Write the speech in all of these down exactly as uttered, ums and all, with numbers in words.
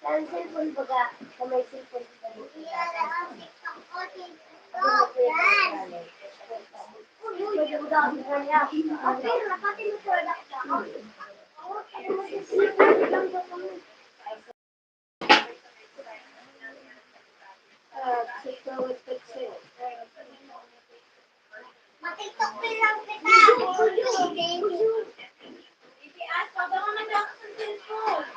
Ang cellphone baga, kung may cellphone ka. Matiktok lang kita. Itias, pababa man daw sa cellphone.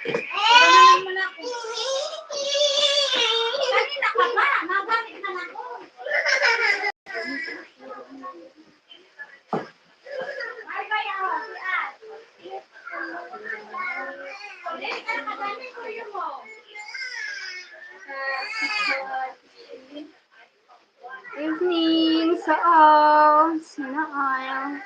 Eh! Kanina ka pa, nagamit na ako. Evening sa all. Sana all.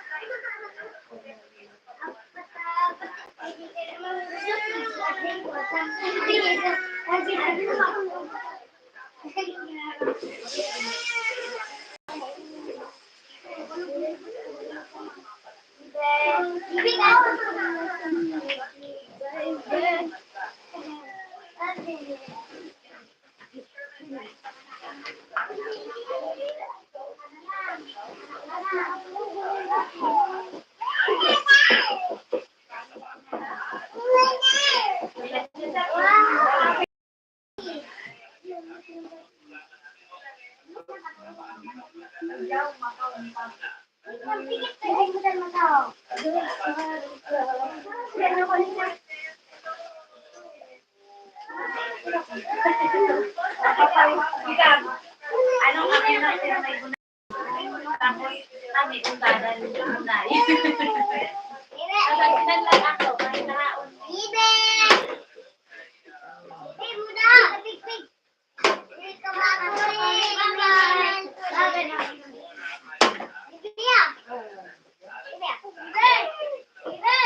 Tapos, kami, kung dadalhin yung gulay. Sasabihan lang ako, may taraon. Bibe! Bibe, muna! Bigpig! Bibe, ka ba? Bibe! Bibe! Bibe! Bibe! Bibe!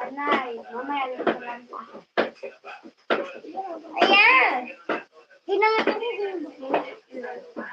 Anay, mamaya lang sa lang ako. Ayan! Hinangat ako yung buko. Hinangat ako.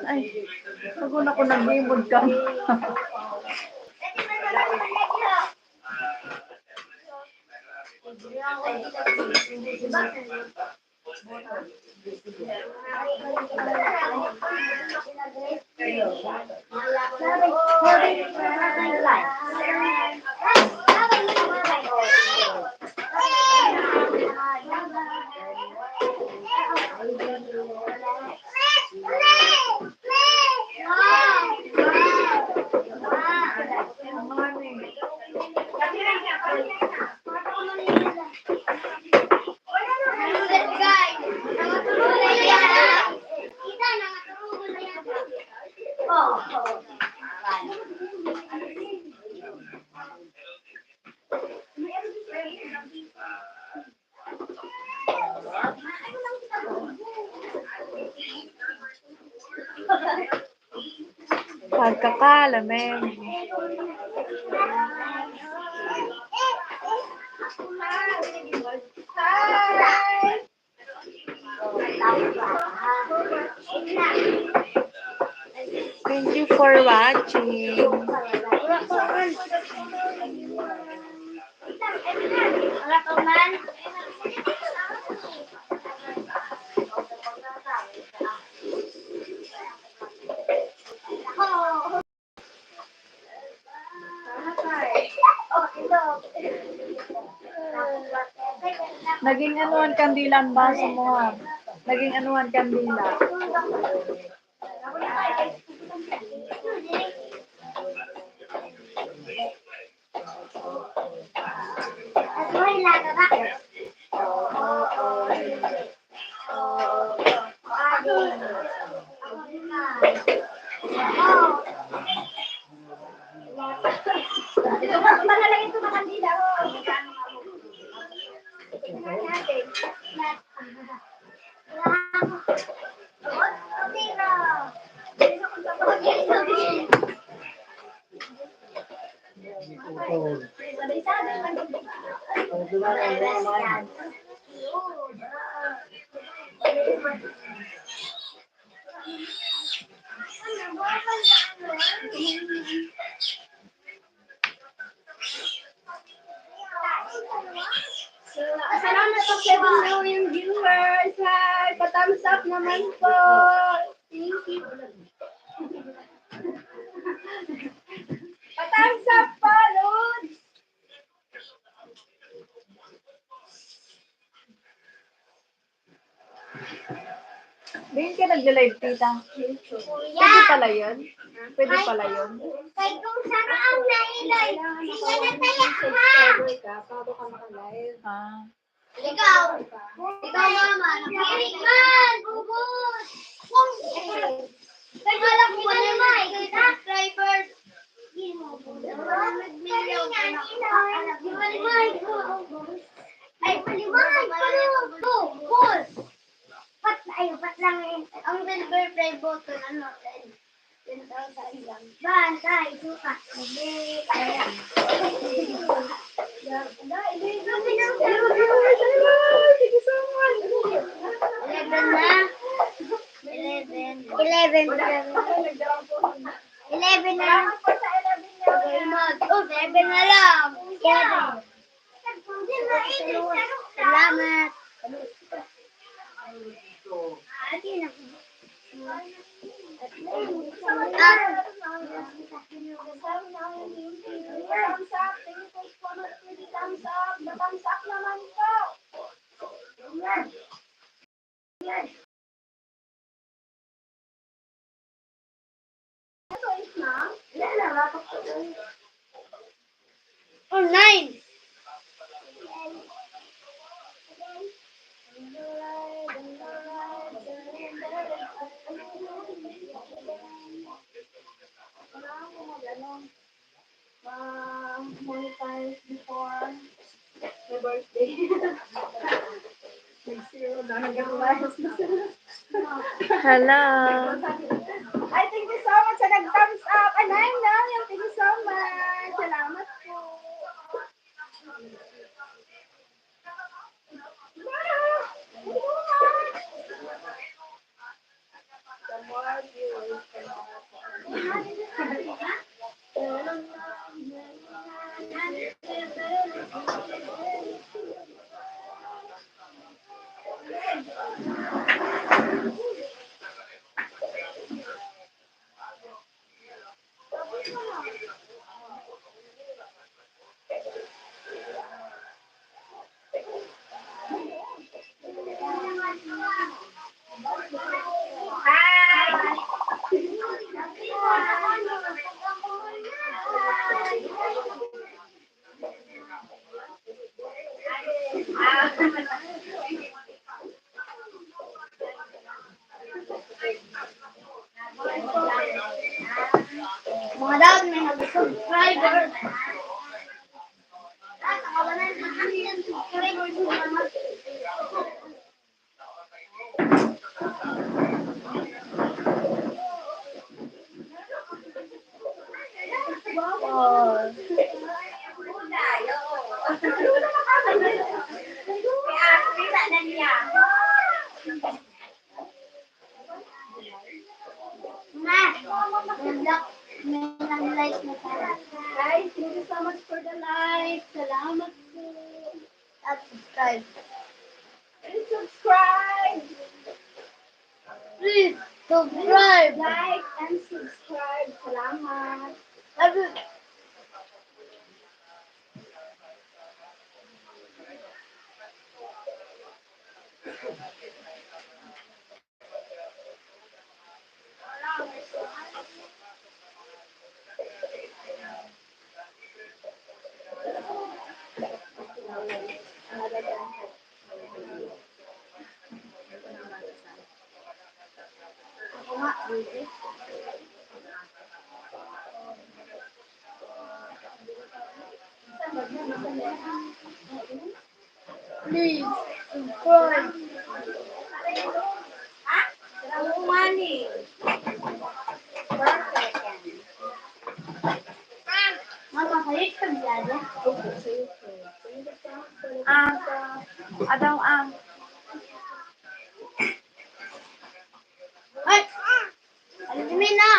Ay, ako na ko nagmimod ka. Pagkakalamin. Thank you for watching. Naging ano ang kandila ang baso mo, ha? Naging ano ang kandila? Ito pa, iba na lang ito na kandila, oh. Tingnan natin. Salamat po sa mga yung viewers. Hi, pa-thumbs up naman po. Thank you. Pa-thumbs up po, Lods. Diyan ka nagla-live, tita? Pwede pala yun? Pwede pala yun? Kay kung saan ang nailay, sila na tayo, ha? Subscriber ka, bago ka maka-live. Ah. Ikaw, ikaw, mama, nakikinig man, bubos. Kaya lang, minimay, subscriber. Ay, paliwanag ko. Bubos. Pat, ay, pat lang eh. Ang silver play button, ano, ten. Ten thousand lang. Bantay, suka. Hindi. Kaya. Eleven na. Eleven. Eleven. Eleven na. Salamat po sa eleven na. Oh, seven na lang. Seven. Salamat. Oh, nine. Ah, monetize before my birthday. Nag-zero na, nag-realize na sila. Hello. Ay, thank you so much sa nag-thumbs up. Ay, nine na yan. Thank you so much. Salamat po. Mga dapat may nag-subscriber. Ma, may nag-like na pala. Guys, thank you so much for the like. Salamat po. At subscribe. Please subscribe. Please subscribe. Like and subscribe. Salamat. Sabi, Please, subscribe. Ha? Money. Perfect. Mama, kayo yung tagyado? Ah, adaw ang. Ay! Ano naman na?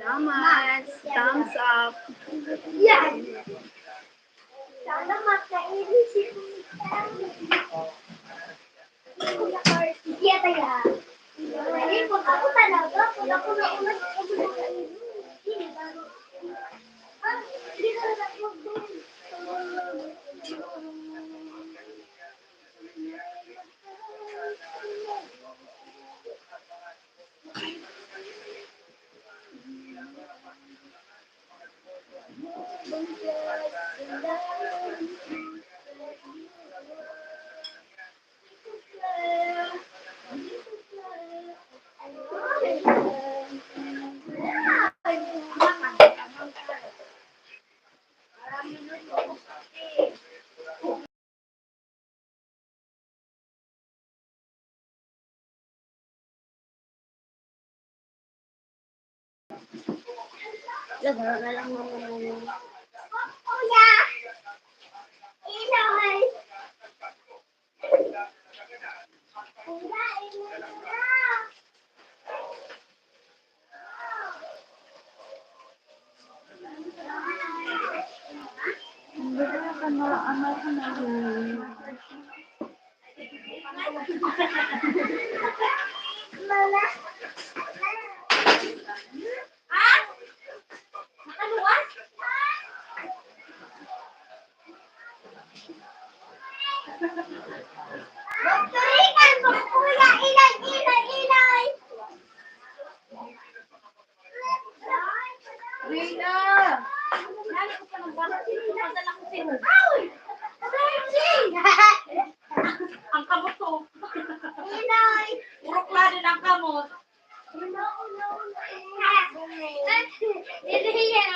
Salamat. Thumbs up. Yan. Sana makainis si Tita. Kuya Carl, iya kaya? Ay, pag ako talaga, pag ako nauna, ako na kainin. Hindi na. Ah, hindi na lang ako doon. Lagyan na lang naman yun. Kuya! Inay! Kuya, inay na! Rina! Nalo ko pa ng bata. Sino pa sa laki sino? Ay! Thirty! Ang kamot ko. Inay! Puro klaro ng kamot. Hindi yan.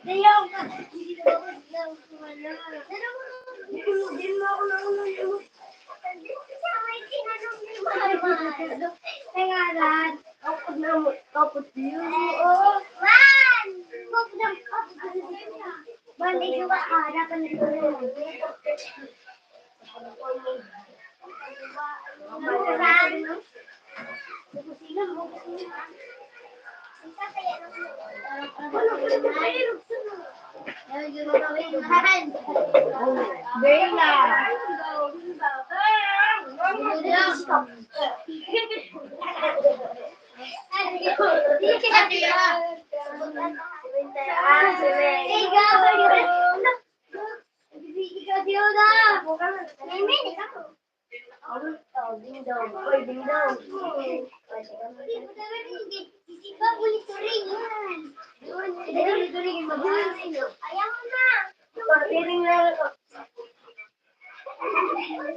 Dayaw ka. Hindi mo ako nauna yung Nangaran. Kapag na mo, kapag yun. Oo. Man! Kapag na, kapag yun. Man, ikaw ba, harapan na yun. Bella. Ah, si May. Ikaw, ikaw, ikaw, ikaw. Oh, ding dong. Oy, ding dong. Ikaw, ulit sa ring yan. Dali, ulit sa ring. Ayaw na. Ring na ako.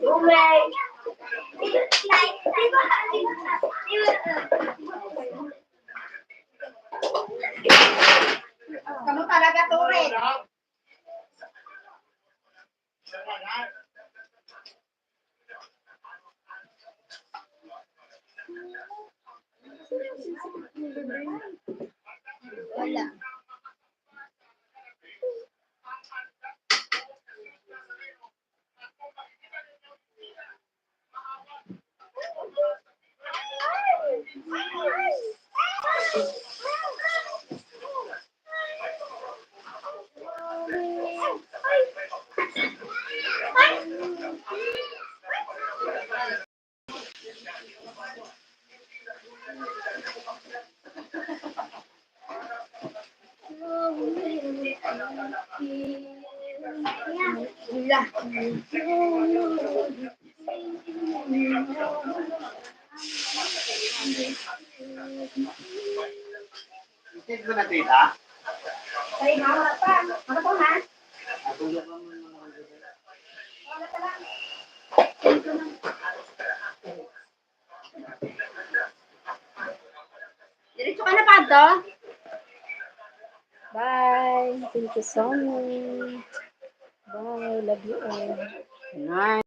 Gulay. Kamo talaga, Turing. Wala. Itig mo na, tita? Ay, mawala pa. Ano to, ha? Diretso ka na, Panto. Bye. Thank you so much. Bye. Love you all. Nice.